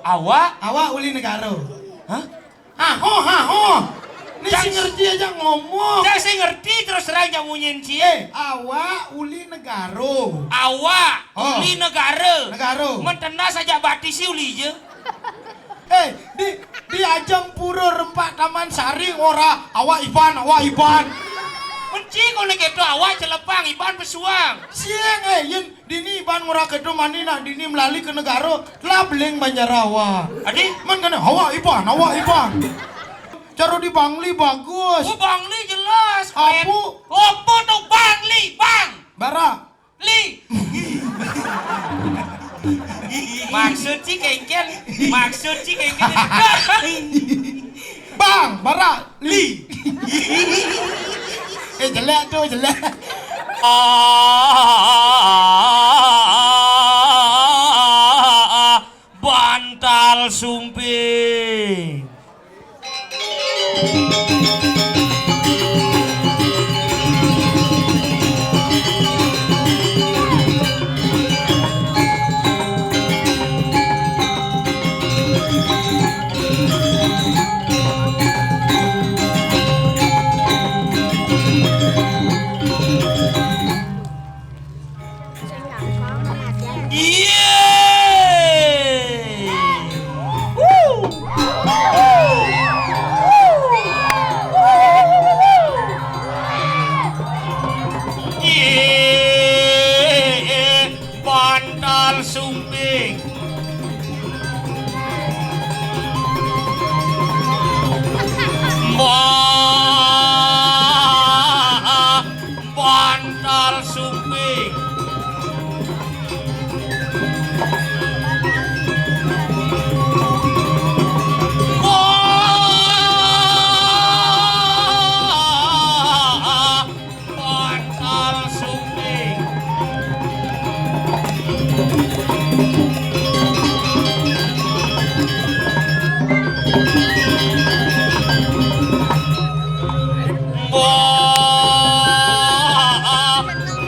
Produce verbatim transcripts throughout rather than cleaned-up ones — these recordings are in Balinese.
Awak? Awak uli negara. Hah? Haho, haho. Ni sing ngerti aja ngomong. Cang sing ngerti terus terang cang munyin ci. Eh, awak uli negara. Awak uli negara. Negara. Men tenas aja batis uli je. Eh, di di ajang pura rempak Taman Sari ngora awak Iban, awak Iban. Menci kau ni keto awak celepang Iban pesuang. Siang eh, yen dini Iban ngora keto mani nak dini melali ke negara, telah beling banjara awak. Adi? Men kena awak Iban, awak Iban. Cara di Bangli bagus. Oh, Bangli jelas. Apu? Apa tu Bangli, Bang? Barak. Li. Maksud ci kengken, maksud ci kengken. Bang, barak, li. Eh, jelek tu, jelek. Ah, bantal sumping. Iye. Iye. Bantal sumping. Mbah, bantal sumping. Mbah, bantal sumping. Mbah,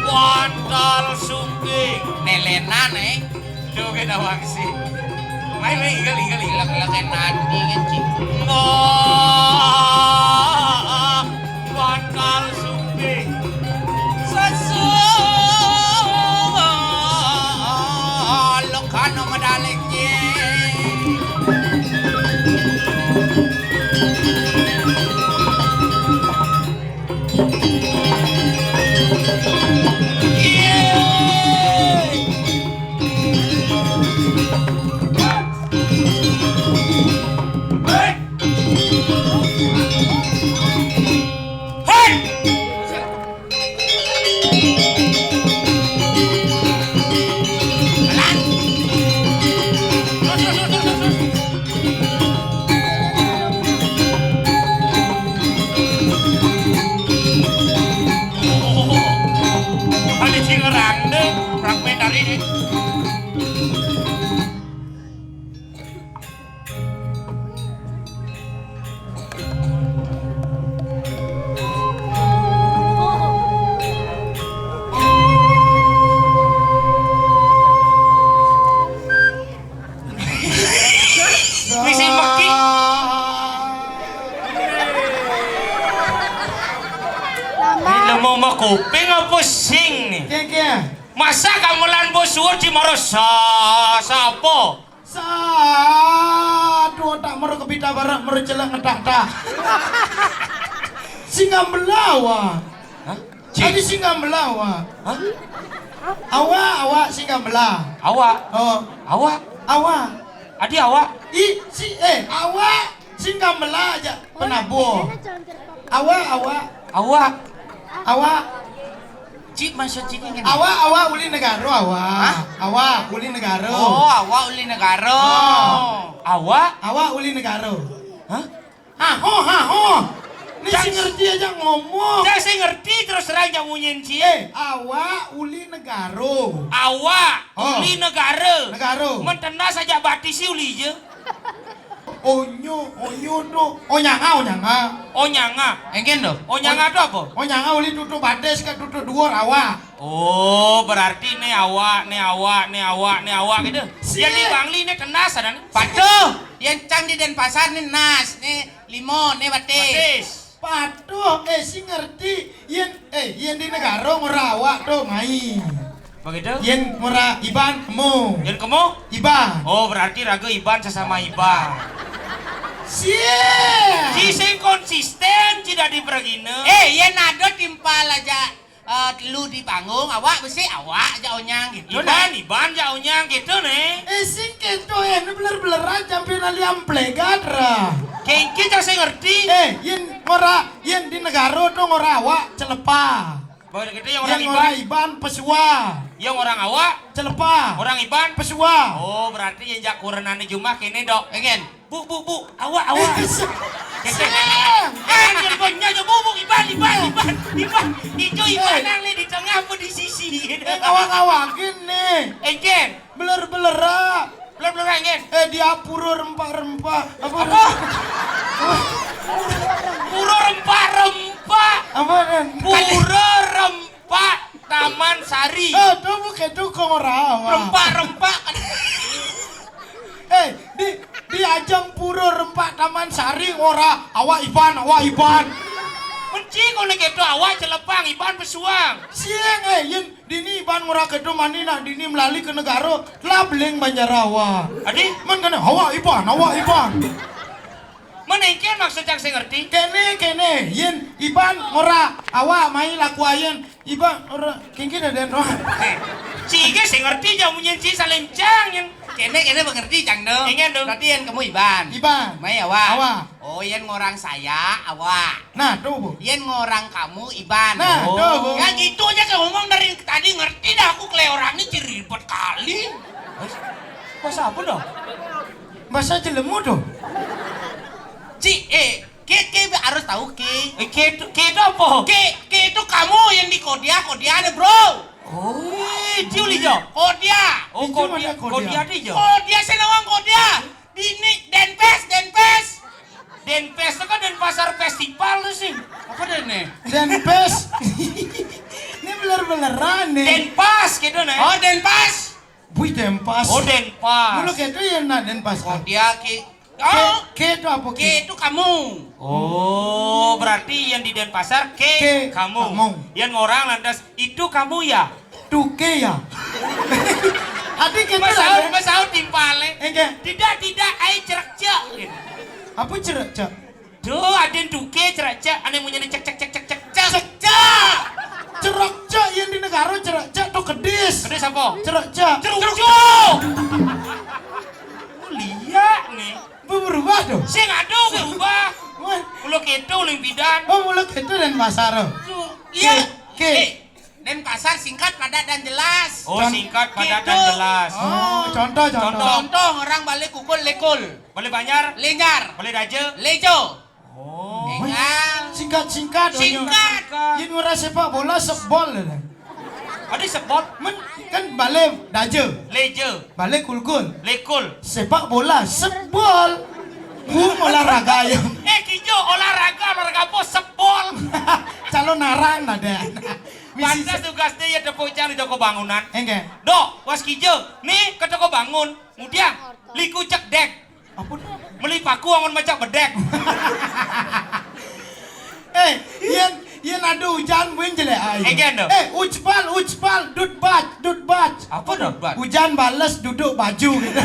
bantal sumping. Nelenan, eh. Duh, kena wangsi. Main, main, inggal, inggal, inggal. Lek-lek nanti, kan, Cik. Mbah, bantal sumping. Sesu. Lekano medalik, Cik. Ada sing ngerang deh, fragmentari nih. Misi meki. Ini mau mah kuping apa sing nih? Keke. Masa gamelan bos suwur di maro sa-, sapa? Sa-, aduh, tak maro kepita barak, maro celak ngetak-tak. Singa melawa. Hah? Cik. Tadi singa melawa. Hah? Awak, awak singa mela. Awak? Oh. Awak? Awak. Adi awak? I, si, eh, awak singa mela aja penabuh. Awak, awak. Awak. Awak. Cik, maksud cik ini. Awak, awak uli negara, awak. Hah? Awak uli negara. Oh, awak uli negara. Oh. Awak? Awak uli negara. Hah? Haho, haho. Ni sing ngerti aja ngomong. Cang sing ngerti terus terang cang munyin ci. Eh, awak uli negara. Awak uli negara. Negara. Men tenas aja batis uli je. Onyo, onyo to. Onyanga, onyanga. Onyanga. Éngkén to? Onyanga to apa? Onyanga uli tutuk batis ka tutuk duur awak. Oh, berarti né awak, né awak, né awak, né awak gitu. Sié. Yén di Bangli né tenas ada né. Patuh. Yén cang di Denpasar né nas, né limo, né batis. Batis. Patuh, eh, sing ngerti. Yén, eh, yén di negara ngora awak to mai. Begitu? Yén ngora Iban kemu. Yén kemu? Iban. Oh, berarti raga Iban sesama Iban. Sié. Ci sing konsisten, ci dadi pragina. Eh, yén ada timpal aja, eh, telu di panggung, awak besi awak aja onyang gitu. Iban, nah. Iban aja onyang gitu né. Eh, sing kéto, eh, né beler-beleran sampai nali amplegat ra. Kéngkén cang sing ngerti. Eh, yén ngora, yén di negara to ngora awak celepa. Bahwa gitu yang orang Iban. Yén ngora Iban pesua. Yang orang awak celepa. Orang Iban pesua. Oh, berarti yang jak kurenané jumah kéné, Dok. Éngkén. Bu, bu, bu, awak, awak. Siang. Éngkén, yang punya aja bu, bu, Iban, Iban, Iban, Iban. Ijo Iban. Eh. Nang né di tengah apa di sisi? Eh, awak-awakin né. Éngkén. Beler-belera. Beler-belera, éngkén. Eh, dia pura rempak-rempak. Apa? Apa? Pura rempak-rempak. Apa, Dan? Pura rempak Taman Sari. Eh, to bukan to kong rawa. Rempak-rempak. Eh, di, di ajang pura rempak Taman Sari ngora awak Iban, awak Iban. Menci kau nak kéto awak celepang Iban pesuang. Siang, eh, yén dini Iban ngora kéto mani nak dini melali ke negara, telah beling banjar awak. Adi? Mén kéné, awak Iban, awak Iban. Mén éngkén maksud cang sing ngerti? Kéné, kéné, yén Iban ngora awak mai laku ayen. Iban ngora, kéngkén ada roh. Eh, ci gé sing ngerti jang munyin ci saling cang yén. Kéné, kéné mengerti cang do. Éngkén do. Berarti yén kemu Iban. Iban. Mai awak. Awak. Oh, yén ngorang saya, awak. Nah, to, Bu. Yén ngorang kamu, Iban. Nah, to, Bu. Ya gitu aja kayak ngomong dari tadi, ngerti dah aku kele orang ini ribet kali. Bahasa apa dah? Bahasa jelemu to. Ci, eh, ke, ke harus tahu ke. Eh, ke itu, ke itu apa? Ke, ke itu kamu yang di Kodia, Kodia ada, bro. Oh, itu lijo. Kodia. Oh, Kodia. Kodia ada jo. Kodia, saya nawang Kodia. Dini, Denpes, Denpes. Denpes itu kan Denpasar Festival tuh sih. Apa deh nih? Denpes. Ini beler-beleran nih. Denpas gitu nih. Oh, Denpas. Bui Denpas. Oh, Denpas. Mulu gitu ya, nah, Denpas. Oh, dia ki. Oh, ke, ke itu apa, ke? Ke itu kamu. Oh, berarti yang di Denpasar ke, ke kamu. Kamu. Yang orang lantas itu kamu ya? Tuke ya. Hati kita. Mas Aud, Mas Aud timpale. Enggak. Tidak, tidak, ai cerekcek. Apa cerekcek? Duh, adin tuke cerekcek, ane munyane cek cek cek cek cek cek. Cerekcek. Cerekcek yang di negara cerekcek tuh kedis. Kedis apa? Cerekcek. Cerucuk. Mulia nih. Berubah tuh. Sing aduh berubah. Wah. Mula keto uling bidan. Oh, mula keto Denpasar. Iya. Ke, ke. Eh, Denpasar singkat, padat, dan jelas. Oh, singkat, padat, dan jelas. Oh, contoh, contoh. Contoh. Contoh, orang balik kukul lekul. Balik Banjar. Lenjar. Balik Daja. Lejo. Oh. Enggak. Singkat-singkat. Singkat. Yen ngora sepak bola, sebol. Ada sebol? Men, kan balik Daja. Leja. Balik kulkul. Lekul. Sepak bola, sebol. Hum, olahraga ya. Eh, kijo, olahraga, olahraga apa? Sebol. Calon narang ada. Pantas tugasnya ya tepuk cang di toko bangunan. Enggak. Dok, was kijo, nih ke toko bangun. Mudiang, liku cek dek. Apa tuh? Meli paku angon macak bedek. Eh, yen, yen ada hujan, buin jelek ai. Eh, jen tu. Eh, ucpal, ucpal, dut bac, dut bac. Apa dut bac? Hujan bales duduk baju gitu.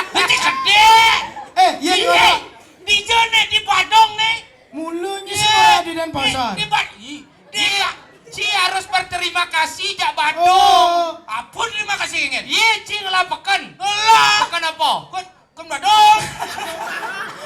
Putih gede. Eh, yen orang di jone, di Padang nih. Mulanya sih di Denpasar. Di Pad-, ih, di, ci harus berterima kasih jak Badung. Oh. Apa terima kasih ingat? Iya, ci ngelah peken. Ngelah. Peken apa? Peken, peken Badung.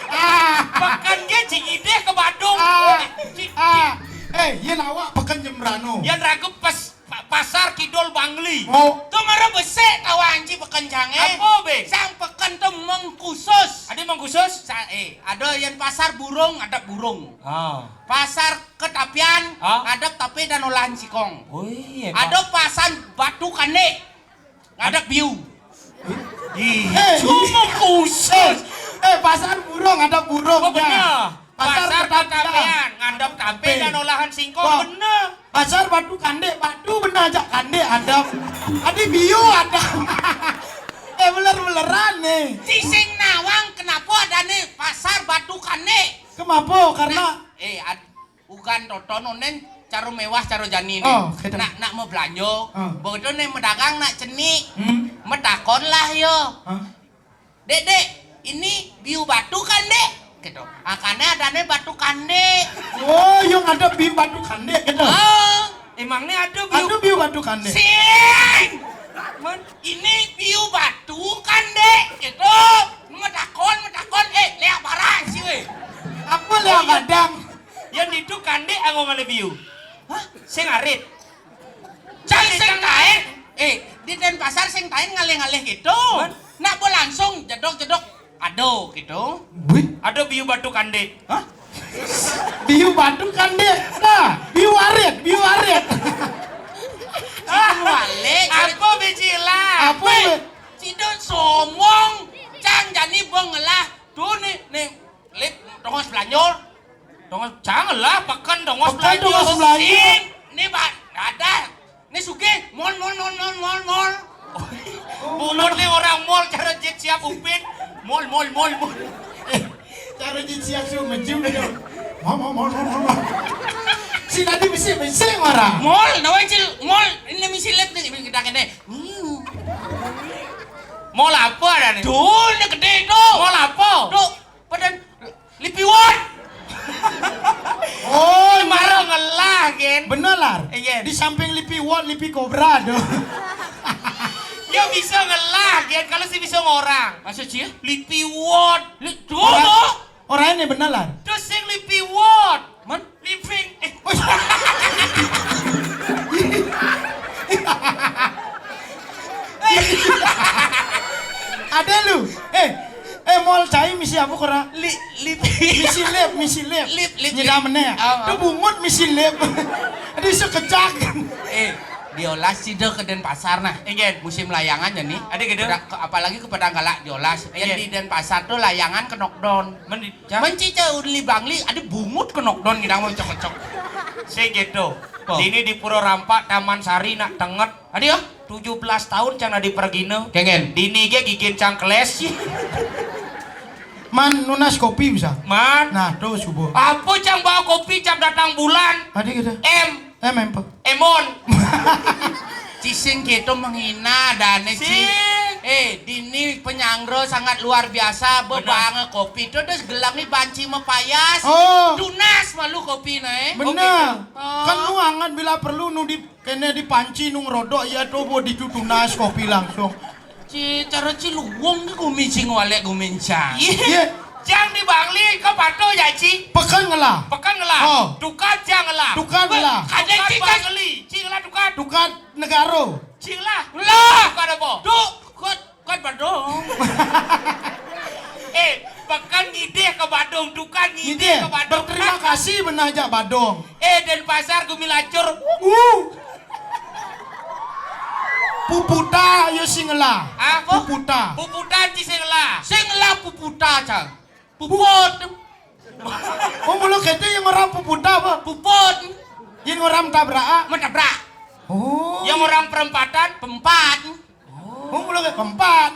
Ah. Peken dia ci ngidih ke Badung. Ah. Ci, ci. Ah. Eh, yen awak peken Jembrano. Yang ragu pas Pa-, Pasar Kidul Bangli. Oh. Tu mara besik tawa anji peken cang, eh. Apa, be? Sang peken tu mengkhusus. Ada mengkhusus? Sa-, eh, ada yang pasar burung, ada burung. Ah. Pasar Ketapian, ah, ada tapi dan olahan sikong. Oh, iya, Pak. Ada pasar Batu Kandek, ada biu. Eh? Ih, eh, cuma khusus. Eh, pasar burung ada burung. Oh, bener. Pasar Pasar Ketapian. Ketapian, ngadep tape Tape. Dan olahan singkong, Wah. Bener. Pasar Batu Kandek, batu bener aja kandek ada. Adi biu ada. Eh, beler-beleran nih. Cicing nawang, kenapa ada nih pasar Batu Kandek? Kenapa? Karena Nah, eh, ad-, ugan toton onen caro mewah caro jani nih. Oh, gitu. Nak, nak mau belanja, Oh. Begitu nih medagang nak cenik. Hmm. Metakon lah yo. Hah? "Dek, dek, ini biu batu kan, Dek?" Gitu. Makanya adanya batu kandek. Oh, yang ada biu batu kandek gitu. Oh, emangnya ada biu? Ada biu batu kandek. Sing! Man, ini biu batu kan, Dek? Gitu. Metakon, metakon, eh, lihat barang sih, weh. Apa lihat Oh, iya. Gadang? Yang itu kandek aku ngalih biu. Hah? Sing arit. Cang sing tain. Eh, di Denpasar sing tain ngalih-ngalih gitu. Nak bo langsung jedok-jedok. Aduh, gitu. Wih. Aduh, biu batu kandek. Hah? Biu batu kandek. Nah, biu arit, biu arit. Cik wale, apa biji lah? Apa? Weh, be- Cido somong. Cang jani bo ngelah. Tuh nih, nih. Lip, tongos belanjor. Tongos, janganlah, peken tongos Peken belanjor. Tongos belanjor. Sing, ini, Pak, ada. Ini sugih, mall, mall, mall, mall, mall, mall. Bungut nih orang mall, cara jit siap upin. Mall, mall, mall, mall. Eh, cara jit siap suruh mencium gitu. Mall, mall, mall, mall, mall, mall. Si tadi bisi, bisi orang. Mall, nawai cil, mall. Ini misi lip nih, kita kene. Hmm. Mall apa ada nih? Tuh, ini gede tuh. Mall apa? Tuh, Padan lipiwot. Oh, maro ngelah, Gen. Bener, Lar. Iya. Di samping lipiwot, lipi kobra tuh. Yo bisa ngelah, Gen. Kalau sih bisa ngorang. Maksud sih? Lipiwot. Li-, tuh, Orang, tuh. Orang ini bener, Lar. Terus sing lipiwot. Man? Living. Eh. Oh, iya. Ada lu. Eh, eh, mall cai misi apa kora? Li-, lip. Misi lip, misi lip. Lip, lip, Nyedam lip. Meneh. Oh, oh. Tuh bungut misi lip. Aduh, iso kecak. Eh, diolah sih dah ke Denpasar nah. Ingen. Musim layangan ya nih. Ada gitu. Udah ke-, apalagi ke Padang Galak diolah. Yang Ingen. Di Denpasar tuh layangan ke knockdown. Men di Cak. Menci cak uli bangli, ada bungut ke knockdown kita mau cocok-cocok. Sing gitu. Apa? Ini di Pura Rampak, Taman Sari, nak tenget. Ada ya? Tujuh belas tahun cang nadi pergina. Kengen. Dini ge gigin cang keles. Man nunas kopi bisa. Man. Nah, tuh subuh. Apa cang bawa kopi, cang datang bulan? Ada gitu. M. Eh, mempo. Emon. Cising gitu menghina dane, Ci. Sing. Eh, dini penyangro sangat luar biasa. Benar. Bebange kopi itu terus gelang ni banci mepayas. Oh. Tunas malu kopi na, eh. Benar. Oke. Oh. Kan nu angan bila perlu nu di kene di panci nu ngerodok ya tuh bo ditutunas kopi langsung. Ci, cara Ci luwung ke gumi Ci ngwalek gumi encang. Iya. Iya. Cang di Bangli ke Pato ya, Ci? Pekan ngelah. Pekan ngelah. Oh. Tukat Cang ngelah. Tukat ngelah. Ada Tukat Ci, Ci. Bangli. Ci ngelah tukat. Tukat negaro. Ci ngelah. Ngelah. Tukat apa? Tukat, tukat Badung. Eh, pekan ngidih ke Badung, tukat ngidih Ngidih. Ke Badung. Berterima kasih benar aja Badung. Eh, Denpasar gumi lacur. Uh. Puputa yo sing ngelah. Apa? Puputa. Puputan ci sing ngelah. Sing ngelah puputa, Cang. Puput. Oh, mulu kete yang orang puputa apa? Puput. Yang orang tabrak. Menabrak. Oh. Yang orang perempatan, pempat. Oh, mulu ke pempat.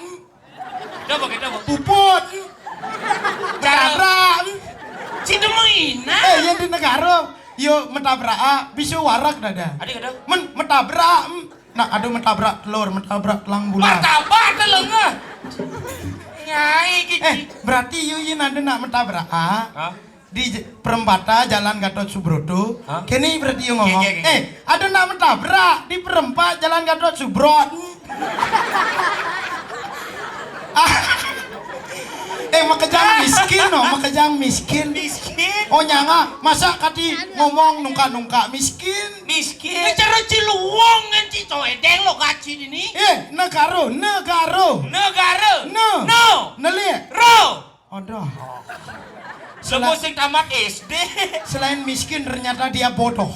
Coba kita, Bu. Puput. Cara Tabrak. Ci demuina. Eh, yang di negara. Yo metabrak, ah, bisa warak dada. Ada kata? Men, metabrak. Em. Nak ada metabrak telur, metabrak telang bulan. Martabak telengah. Nyai kici. Eh, berarti yo yin ada nak metabrak, ah. Hah? Di j-, perempatan Jalan Gatot Subroto. Hah? Kene berarti yo ngomong. Oke, oke, oke. Eh, ada nak metabrak di perempat Jalan Gatot Subroto. Ah. Eh, makejang miskin, no, makejang miskin. Miskin? Oh, nyanga, masa kati ngomong nungka-nungka miskin? Miskin. Eh, cara Ci luwung ngan Ci coedeng lo gaci ini. Eh, negaro, negaro. Negara. Ne. No. Nelik. Ro. Aduh. Sela- Semua sing tamat S D. Selain miskin, ternyata dia bodoh.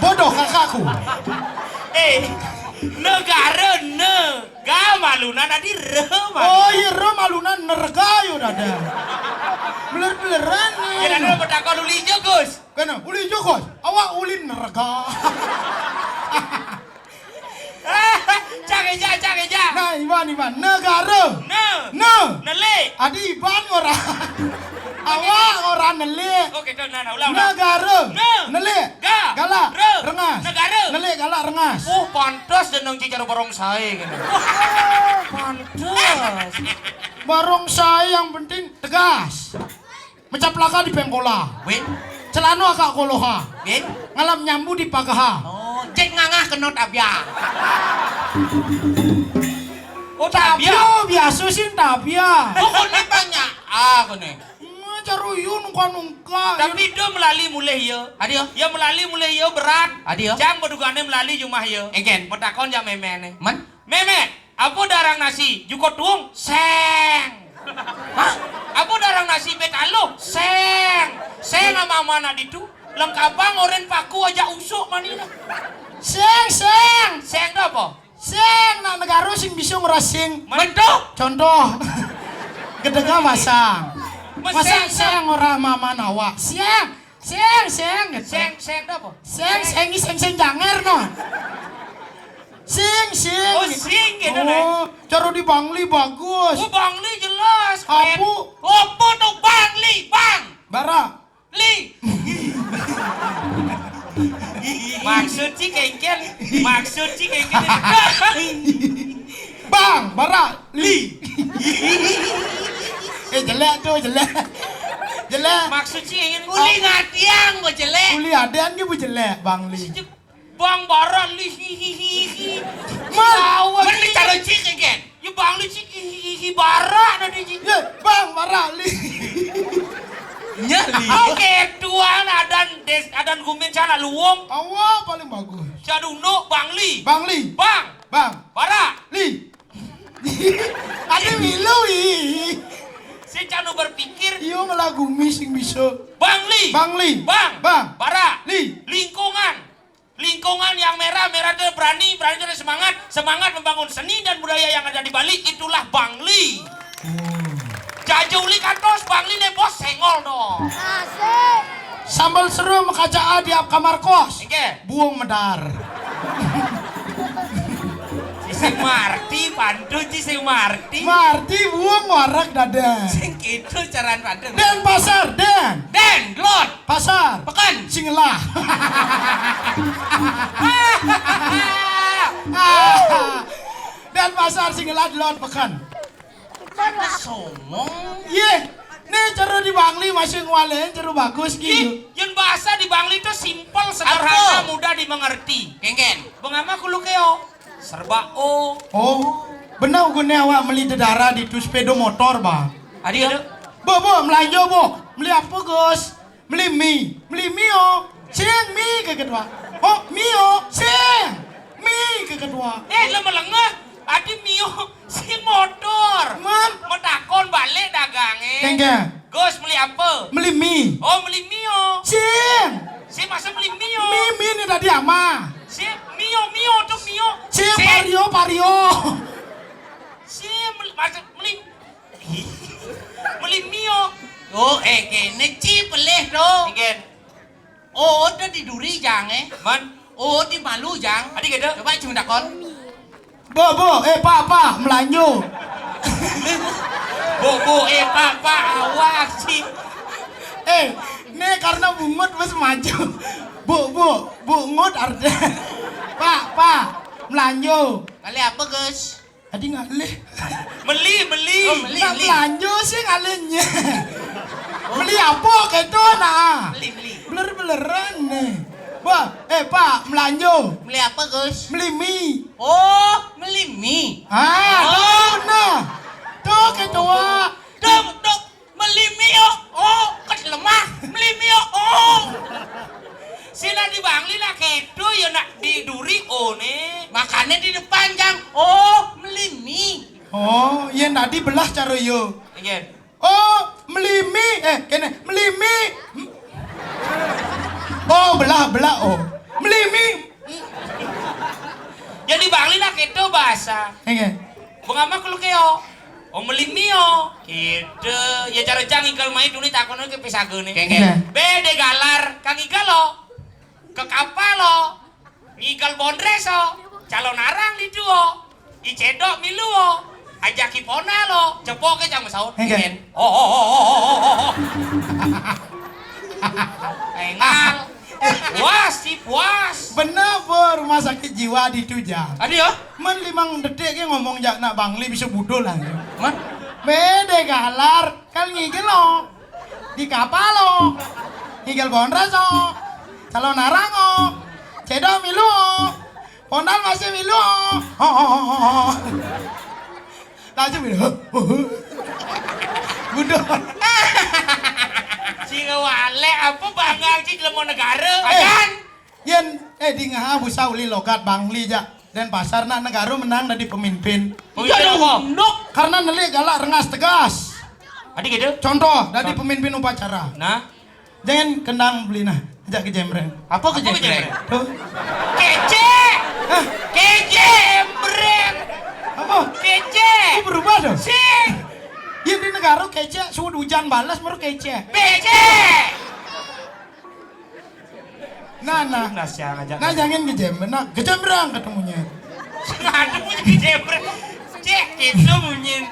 Bodoh kakakku. Eh, negara, ne. Gau. Malunan, adi re malunan. Oh, iya, re malunan nerga yo dada. Beler-beleran nih. Ya, dada betakon uli ijo, Gus. Kena, uli ijo, Gus. Awak uli nerga. Cak eja, cak eja. Nah, Iban, Iban. Negara. Ne. Ne. Nelik. Adi Iban ora. Awak ora nelik. Oh, gitu. Nah, nah, ulang, ulang. Negara. Ne. Nelik. Ga. Galak. Re. Rengas. Negara. Nelik, galak, rengas. Oh, pantes jeneng cicara barongsai kene. Pantes. Barongsai yang penting tegas. Mecaplaka di pengkola. Win. Celano agak koloha. Win. Ngalap nyambu di pagaha. Oh, cek ngangah kena tabia. Oh, tabia. Tabia biasa sih tabia. Oh, kone banyak. Ah, kone. Hmm, caruyu nungka-nungka. Tapi do melali mulih ya. Adi ya. Ya melali mulih ya berat. Adi ya. Jang bedugane melali jumah ya. Egen. Metakon jang memene. Man? Meme, apa darang nasi? Juko tuung? Seng. Hah? Apa darang nasi betaluh? Seng. Seng ama-ama nak ditu. Lengkapang oren paku aja usuk manina. Seng, seng. Seng tu apa? Seng, nak negara sing bisa ngerasing. Mentuk. Contoh. Gedega basang. Masa seng ora ama-ama nawak. Seng. Seng, seng, gitu. Seng, seng tu apa? Seng, seng, seng, seng janger, no. Sing, sing. Oh, sing, gitu, nah. Oh, cara di Bangli bagus. Oh, Bangli jelas. Apu. Apa tu Bangli, Bang? Bara. Li. Maksud si kengken, maksud si kengken. Bang, bara, li. Eh, jelek tu, jelek. Jelek. Maksud si ingin uli ngadiang bu jelek. Uli adean ki bu jelek, Bang Li. Bang bara li, hi, hi, hi, hi. Mal. Tahu men ni cara cik again. Ya Bang Li cik, hi, hi, hi, hi, bara na di cik. Ya, Bang bara li. Nya li. Oke, tuan adan des, adan gumin sana luwung. Awak paling bagus. Jadunduk Bang Li. Bang Li. Bang. Bang. Bara. Li. Ada milu, ih. Si canu berpikir. Iyo malah gumi sing bisa. Bang Li. Bang Li. Bang. Bang. Bara. Li. Lingkungan. Lingkungan yang merah, merah itu berani, berani itu ada semangat, semangat membangun seni dan budaya yang ada di Bali, itulah Bangli. Hmm. Jaja uli kantos, Bangli ne bos, sengol dong. Asik. Sambal seru makaca di kamar kos. Oke. Buung medar. Sing marti, pantun sing marti. Marti buung warak dada. Sing gitu caran pantun. Den pasar, den. Den, lot. Pasar. Pekan. Singelah. Dan pasar Singelah lot pekan. Mana somong? Ye, ne cara di Bangli masih ngwalen cara bagus gitu. Yen bahasa di Bangli itu simpel, sederhana, mudah dimengerti. Kengken. Bengama kulukeo. Serba o. Oh, benar gune awak meli dedara di tu sepeda motor, Bang. Adi ya? Bo, bo, melanjo, bo. Meli apa, Gus? Meli mi. Meli mio. Sing mi ke kedua. Oh, mio. Sing. Mi ke kedua. Eh, lemah lengah. Adi mio. Sing motor. Man. Metakon balik dagange. Kengke. Gus, meli apa? Meli mi. Oh, meli mio. Sing. Sing masa meli mio. Mi, mi ni tadi ama. Sing mio, mio tu mio. Sing pario, pario. Sing meli, masa meli, meli mio. Oh, eh, kene ci pelih tu. Kengken. Oh, tu di duri jang, eh. Man. Oh, di malu jang. Adi kata. Coba cung takon. Bo, bo, eh, pak, pak, melanjo. Bo, bo, eh, pak, pak, awak sih. Eh, ne karena bungut wis maju. Bu, bu, bungut arde. Pak, pak, melanjo. Kali apa, Gus? Adi ngalih. Meli, meli. Oh, meli, meli. Melanjo sih ngalihnya. Oh. Meli apa gitu nah? Meli, meli. Beler-beleran nih. Wah, eh, pak, melanjo. Meli apa, Gus? Meli mi. Oh, meli mi. Ah, oh. Tuh, nah. Tuh, ketua. Tuh, tuh, meli mi, oh. Oh, ket lemah. Meli mi, oh. Oh. Sila di Bangli nak ketu ya nak di duri, oh, ne. Makanya di depan, jang. Oh, meli mi. Oh, iya tadi belah cara yo. Iya. Oh, meli mi, eh, kene, meli mi. Oh, belah, belah, oh. Meli mi. Jadi Bangli nak ketu bahasa. Iya. Mama kulu keo. O melimi o. Kéto. Ya cara jang ikel mai dulu takono ke pisagene. Kengke. Nah. Bede galar kang ikel lo. Ke kapal lo. Ngikel bondres o. Calon arang lidu o. Icedok milu o. Ajaki pona lo. Cepoke cang saut. Kengke. Oh, oh, oh, oh, oh, oh, oh. Engal. Puas, si puas. Bener, Bu, rumah sakit jiwa di Tuja. Adi ya? Men limang detik ke ngomong jak nak Bangli bisa budul lah. Man? Bede galar, kan ngigel lo. Di kapal lo. Ngigel bondres lo. Calon arang lo. Cedo milu lo. Pondal masih milu lo. Ho, ho, ho, ho, ho. Langsung gini, huh, huh, huh. Budul. Si ngewale apa bangga si lemo negara? Eh, ajan. Yen, eh, di ngaha busa uli logat Bangli ja. Denpasar nak negara menang dari pemimpin. Oh, iya, iya, dong, kok. Nok. Karena nelik galak rengas tegas. Adi gitu? Contoh, dari pemimpin upacara. Nah. Jangan kendang beli nah, ajak ke jembreng. Apa ke jembreng? Tuh. Kece. Hah? Kece, jembreng. Apa? Kece. Oh, berubah dong. Si. Ya di negara kece, sudah hujan balas baru kece. Bece. Nah, nah. Nah, siang aja. Nah, jangan ke jembreng. Nah, ke jembreng ketemunya. Aduh, ke jembreng. Cek, itu munyin.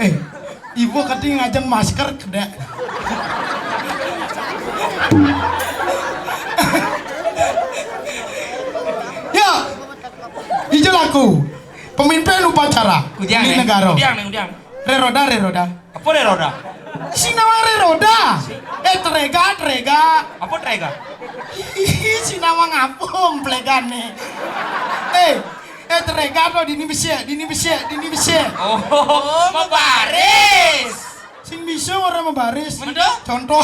Eh, ibu kadang ngajeng masker kedek. Ya, ijo laku. Pemimpin upacara. Udiang, di eh. Negara. Udiang, nih, udiang. Reroda, reroda. Apa reroda? Si nama reroda. Eh, terega, terega. Apa terega? Ih, si nama ngapung plegane. Eh, eh, terega to dini besik, dini besik, dini besik. Oh, membaris. Sing bisa orang membaris. Bener? Contoh.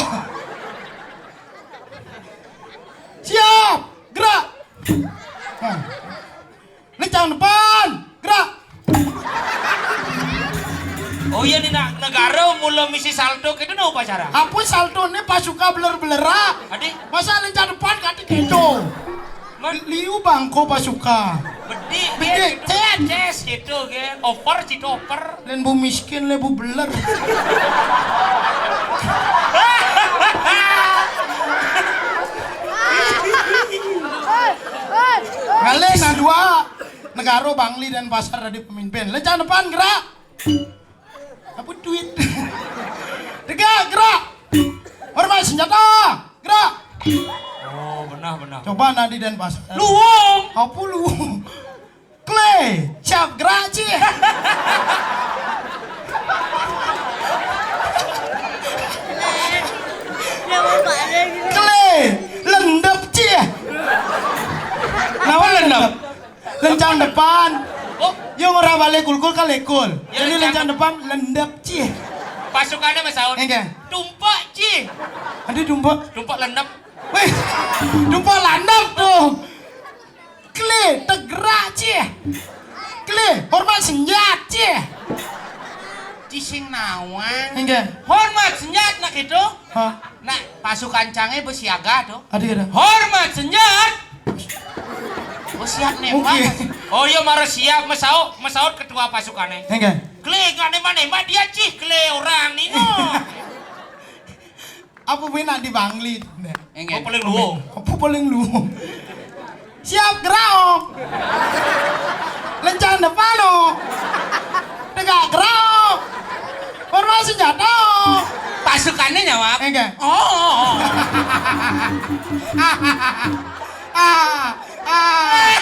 Siap, gerak. Nah. Lencang depan, gerak. Oh iya, di na-, negara mula misi salto gitu no upacara. Apa salto ni pasuka beler-belera? Adi? Masa lencang depan kati gitu? Man. Liu bangko pasuka. Bedi, bedi, bedi, ces. Ces gitu kan. Oper, gitu oper. Len bu miskin, len bu beler. Ngalih nah dua. Negara Bangli Denpasar dari pemimpin. Lencang depan gerak. Apa duit? Tegak gerak. Hormat senjata. Gerak. Oh, benar, benar. Coba nanti Denpasar. Luwung. Apa luwung? Kle, siap gerak, Cih. Kle, lendep, Cih. Kenapa lendep? Lencang depan. Oh. Yang ora balik kulkul kan lekul. Ya, jadi lencang. Lencang depan lendep, Cih. Pasukannya Mas Aun. Enggak. Tumpak, Cih. Ada tumpak. Tumpak lendep. Wih, tumpak landep tuh. Kle, tegrak, Cih. Kle, hormat senjat, Cih. Cih sing nawang. Enggak. Hormat senjat nak itu. Hah? Nak pasukan cange bersiaga tuh. Ada, ada. Hormat senjat. Oh, siap nembak. Oke. Oh iya, mara siap, mesaut, mesaut ketua pasukannya. Enggak. Kle, nggak nembak-nembak dia, Cih, kle orang nino. Apa benak di Bangli? Enggak. Oh, paling luwung. Apa paling luwung? Siap gerak, oh. Lencang depan, oh. Tegak gerak, oh. Hormat senjata, oh. Pasukannya nyawab. Enggak. Oh. Ah, ah.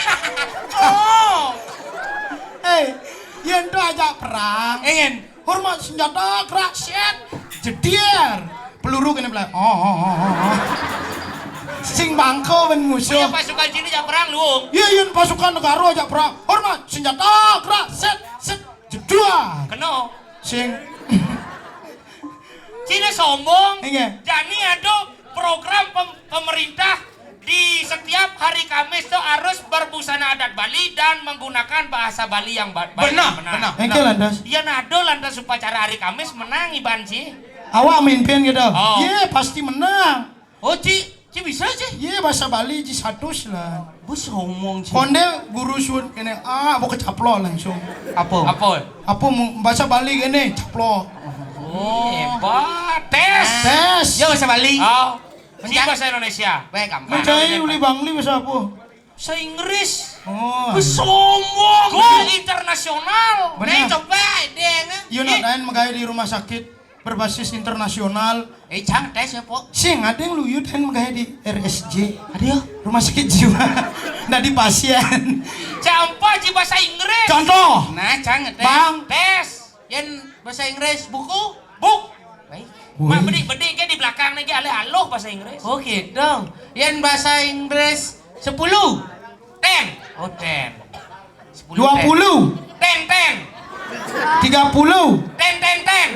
Oh. Eh, yen to ajak perang. Engen. Hormat senjata, gerak, set. Jedier. Peluru kena belai. Oh, oh, oh, oh, oh. Sing bangko ben musuh. Punya pasukan sini jak perang lu. Iya, iya, pasukan negara jak perang. Hormat senjata, gerak, set, set, jedua. Kena. Sing. Cina sombong. Iya. Jani ada program pem-, pemerintah di setiap hari Kamis tuh harus berbusana adat Bali dan menggunakan bahasa Bali yang ba-, baik. Benar, benar. Engke lantas. Iya, nado lantas upacara hari Kamis menang iban sih. Awak mimpin gitu. Oh. Iya, pasti menang. Oh, Ci, Bisa, Ci? Iya, bahasa Bali, Ci, satus lah. Bus ngomong, Ci. Kondé guru suud kéné, ah, apa kecaplok langsung. Apa? Apa? Apa mu-, bahasa Bali kéné, caplok. Oh. Hebat. Tes. Tes. Ya, bahasa Bali. Oh. Ci, bahasa Indonesia. Baik, gampang. Mencai uli Bangli bahasa apa? Bahasa Inggris. Oh. Bus ngomong. Go internasional. Benar. Nih, coba, Deng. Iya, nak, daén megai di rumah sakit berbasis internasional. Eh, cang tes ya, Pok. Sing, ada yang luyu daén megai di R S J. Ada ya? Rumah sakit jiwa. Ndak di pasien. Campa, Ci, bahasa Inggris. Contoh. Nah, cang tes. Bang. Tes. Yén bahasa Inggris, buku. Buk. Baik. Woi. Mak, bedik-bedik ké di belakang nih, ké alih aluh bahasa Inggris. Oh, gitu. Yén bahasa Inggris sepuluh. Ten. Oh, ten. Sepuluh, dua puluh. Ten, ten. Tiga puluh. Ten, ten, ten.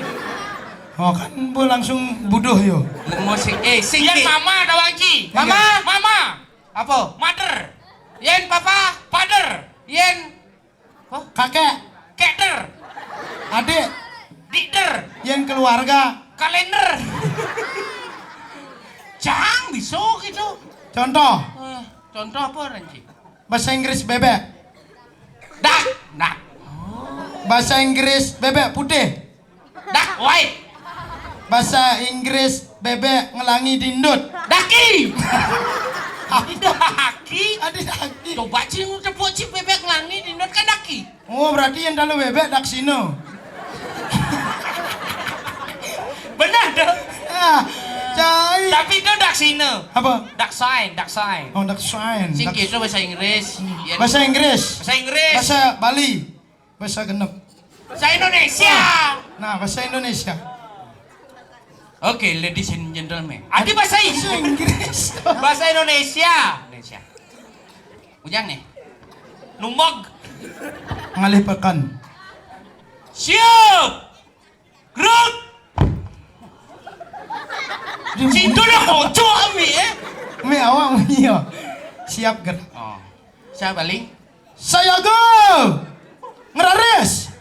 Oh, kan bu langsung buduh yo. Musik, eh, sing. Yén mama tawang, Ci. Mama. Mama. Apa? Mother. Yén papa? Father. Yén kakek. Kekder. Adik. Dikder. Yén keluarga. Kalender. Cang bisa gitu. Contoh. Eh, contoh apa, Ranci? Bahasa Inggris bébék. Duck, duck. Bahasa Inggris bébék putih. Duck, white. Bahasa Inggris bébék ngelangi dindut. Ducky. Ducky. Ada ducky. Coba, Ci, ngucap, Ci, bébék ngelangi dindut kan ducky. Oh, berarti yang dalam bébék daksina. Benar dong. Ah, cai. Tapi itu daksina. Apa? Duck sign, duck sign. Oh, duck sign. Sing gitu bahasa Inggris. Bahasa Inggris. Bahasa Inggris. Bahasa Bali. Bahasa genep. Bahasa Indonesia. Nah, bahasa Indonesia. Oke, ladies and gentlemen. Ada bahasa Inggris. Bahasa Inggris. Bahasa Indonesia. Indonesia. Ujang nih. Numbog. Ngalih pekan. Siap. Gerak. Situ dah kocok, Mi, eh. Mi awak, Mi, ya. Siap, gerak. Oh. Siap, balik. Sayaga. Ngeraris.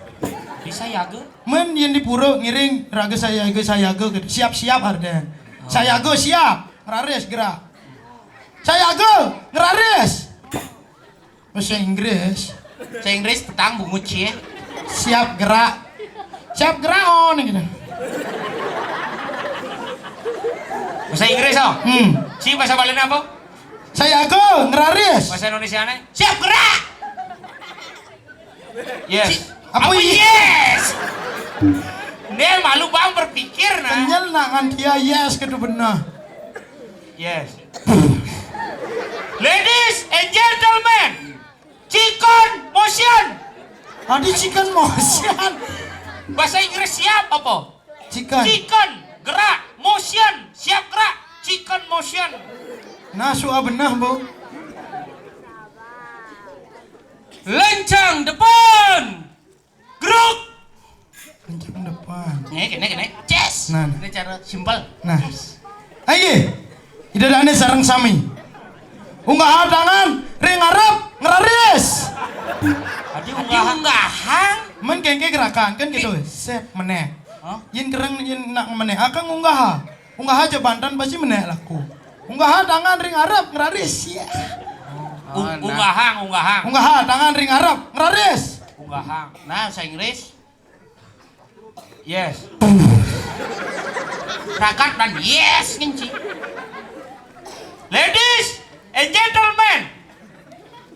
Bisa yaga? Men yang di pura ngiring raga sayaga, sayaga gitu. Siap-siap artinya. Oh. Sayaga siap, ngeraris gerak. Sayaga, ngeraris. Bahasa Inggris. Bahasa Inggris petang bungut cie. Siap gerak. Siap gerak, oh, nih gitu. Bahasa Inggris, oh. Hmm. Si bahasa Bali apa? Sayaga, ngeraris. Bahasa Indonesia nih. Siap gerak. Yes. Si, apa, apa, yes? Yes? Dia malu, Bang, berpikir, nah. Kenyal nak ngan dia yes gitu benar. Yes. Ladies and gentlemen, chicken motion. Tadi chicken motion. Bahasa Inggris siap apa? Chicken. Chicken, gerak, motion, siap gerak, chicken motion. Nah, suah benah, Bu. Lencang depan. Gerak. Lencang depan. Nih, kena, kena. Yes. Nah, nah. Ini cara simpel. Nah. Yes. Ayo. Ida dane sareng sami. Unggaha tangan, ring ngarep, ngeraris. Tadi unggaha. Unggaha. Men kengke gerakan kan gitu. Set, meneh. Hah? Yen kereng yen nak meneh, akang unggaha. Unggaha aja bantan pasti meneh laku. Unggaha tangan ring ngarep, ngeraris. Ya. Oh, ung-, nah. Unggaha, unggaha. Unggaha tangan ring ngarep, ngeraris. Unggaha. Nah, bahasa Inggris. Yes. Rakat dan yes, ngenci. Ladies and gentlemen,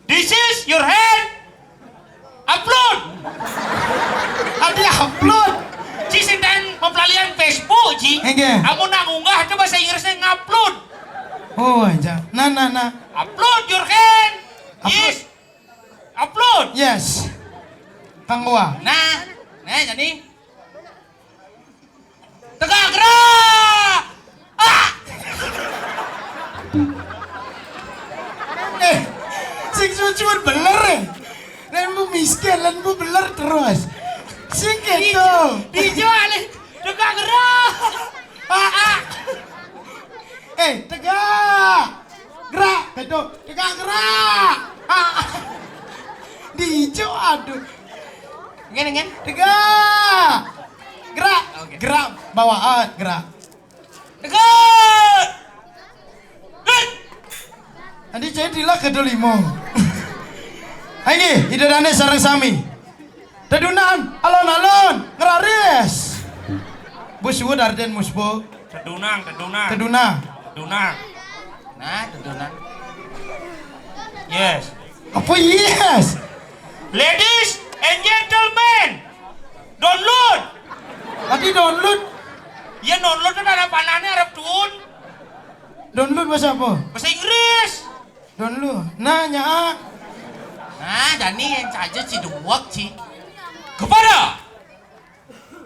this is your hand. Upload. Adi upload. Ci, sinten mapelalian Facebook, Ci. Enggak. Amun nang unggah itu bahasa Inggrisnya ngupload. Oh, aja. Nah, nah, nah. Upload your hand. Upload. Yes. Upload. Yes. Kang Wah. Nah, nah jadi. Tegak gerak. Ah! Eh, sing suci beler, eh. Lain mu miskin, lain mu beler terus. Sing gitu. Dijo alih. Tegak gerak. Ah, ah. Eh, tegak. Gerak, gitu. Tegak gerak. Ah, ah. Dijo, aduh. Ngen, ngen. Tegak. Gerak. Oke. Gerak bawaan, gerak. Tegak. Gerak. Adi cai tilak kedua lima. Inggih, Ida dané sareng sami. Tedunan, alon-alon, ngraris. Bos suud Arden Musbo. Tedunang, tedunang. Tedunang. Tedunang. Nah, tedunang. Yes. Apa yes? Ladies and gentlemen, download. Tadi download. Ya, download kan ada panahnya, Arab tuun. Download bahasa apa? Bahasa Inggris. Download. Nah, nya. Nah, jani yang saja ci duwek, ci. Kepada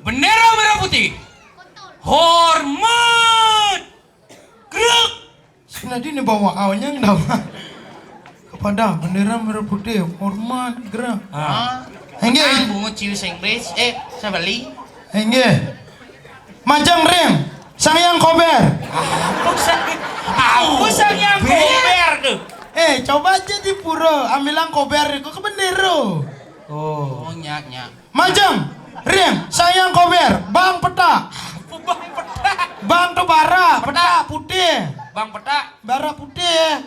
bendera merah putih. Hormat. Gerak. Sing tadi né bawa awalnya ndak. Kepada bendera merah putih, hormat, gerak. Ah. Inggih. Bungut ciu sing bes, eh, sabali. Inggih. Majeng ring, Sang Hyang Kober. Apa Sang, apa Sang Hyang Kober tuh? Eh, coba aja di pura, ambilang kober iku ke bendera. Oh. Oh, nyak, nyak. Majeng ring, Sang Hyang Kober, bang petak. Bang petak. Bang tuh bara, petak putih. Bang petak. Bara putih.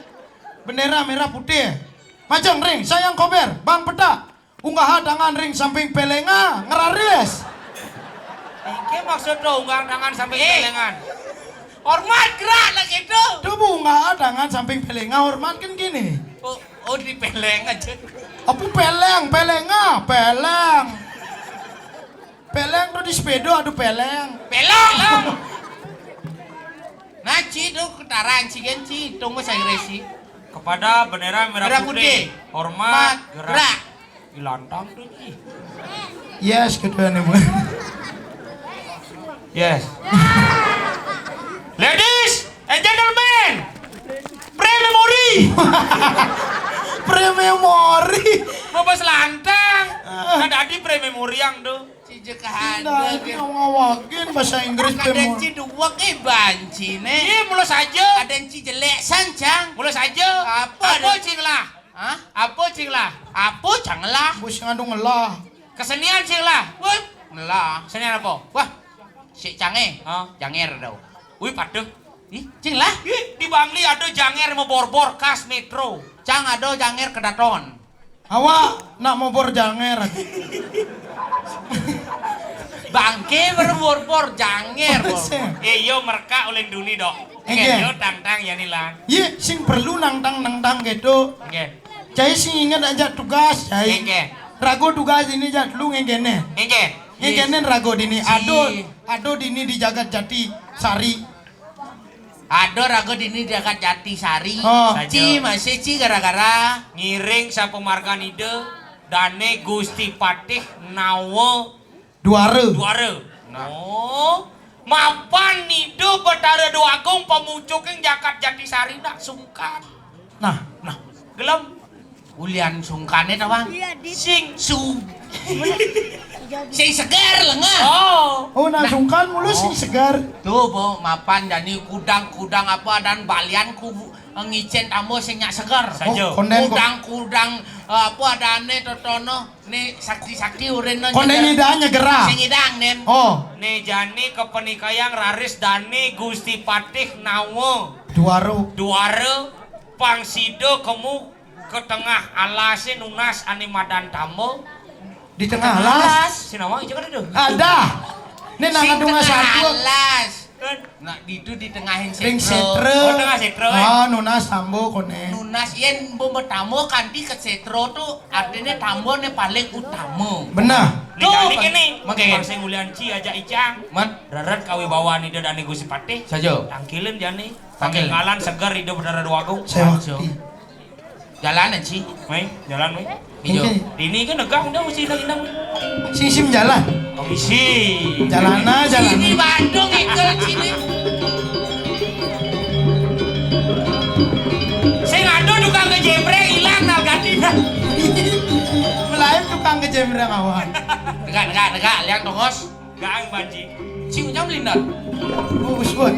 Bendera merah putih. Majeng ring, Sang Hyang Kober, bang petak. Unggaha tangan ring samping pelenga, ngraris. Iki maksud lo unggaha tangan samping pelengan. Hormat gerak lah gitu. Tuh unggaha tangan samping pelenga, hormat kan gini. Oh, oh, di peleng aja. Apa peleng, pelenga, peleng. Peleng tuh di sepeda, aduh peleng. Pelong, long. Nah, ci tuh ketaran ci kan ci, tunggu saya resi. Kepada bendera merah putih. Hormat, gerak. Ilantang tuh, ci. Yes, ketua nih, Bu. Yes. Ladies and gentlemen, pre-memory. Pre-memory. Bebas lantang. Nah, tadi pre-memory yang tuh. Cijek kahanda. Nah, ini ngawakin bahasa Inggris. Kadén ci duwek, eh, banci né. Iya, mula saja. Kadén ci jelek sancang. Mula saja. Apa cing lah? Hah? Apa cing lah? Apa cang lah? Bos ngandung ngelah. Kesenian cing lah. Wah, ngelah. Kesenian apa? Wah, si cange. Hah? Janger dong. Wih, paduh. Ih, cing lah. Ih, di Bangli ada janger mau borbor khas metro. Cang ada janger kedaton. Awak nak mobor janger. Bangke baru borbor janger. Eh, yo mereka oleh duni dok. Oke. Yo tang-tang ya nilang. Iya, sing perlu nang-tang nang-tang gitu. Oke. Cai sing ingat aja tugas, cai. Oke. Rago tugas ini aja lu ngegene. Oke. Ngegene rago dini. Ado, ado dini di jagat jati sari. Ada raga dini jagat jati sari. Oh. Ci masih ci gara-gara ngiring sapamargan ida Dane Gusti Patih Nawa Duara. Duara. Nah. Oh. Mapan ida Betara Dewa Agung pamucuking jagat jati sari nak sungkan. Nah, nah. Gelem. Ulian sungkane ta, Bang? Iya, Dit. Sing su-, sing segar lenga. Oh. Oh, nah, sungkan mulu sing segar. Tuh, bo, mapan jani kudang-kudang apa dan balian ku ngicen tambah sing nyak segar. Saja. Oh, konden ko-, kudang-kudang, eh, apa adane totono, ne sakti-sakti urine. Konden nyidang nyegera. Sing nyidang, Nen. Oh. Ne jani kepenikayang raris dane Gusti Patih Nawa. Duara. Duara, pang sida kemu ke tengah alase nunas ane madan tamba. Di tengah alas? Sinawang ijo kan itu. Ada. Ini nang sing adung tengah satu. Alas. Kan? Nah, itu di tengahin ring setra. Setra. Oh, tengah setra, eh. Ah, nunas tamba kone. Nunas yen mbok tamba kanthi ke setra tu artine tambane paling utama. Benar. Tuh, kene. Mangke sing ulian ci aja icang. Man. Reret kawibawan Ida Dane Gusti Patih. Saja. Tangkilin jani. Tangkil. Pangkalan seger Ida Betara Dewa Agung. Sewakti. Jalan, Ci. Wéh, jalan, wéh. Ijo. Oke. Dini kan negah udah mesti nang-nang. Sing sim jalan. Komisi. Jalana, jalan. Sini Bandung ikut sini. Sing ada tukang kejembreng hilang nal ganti. Melayu tukang kejembreng awan. Tegak, tegak, tegak, liang tongos. Gaang banci. Sing ucap lindar. Oh, bos, bos.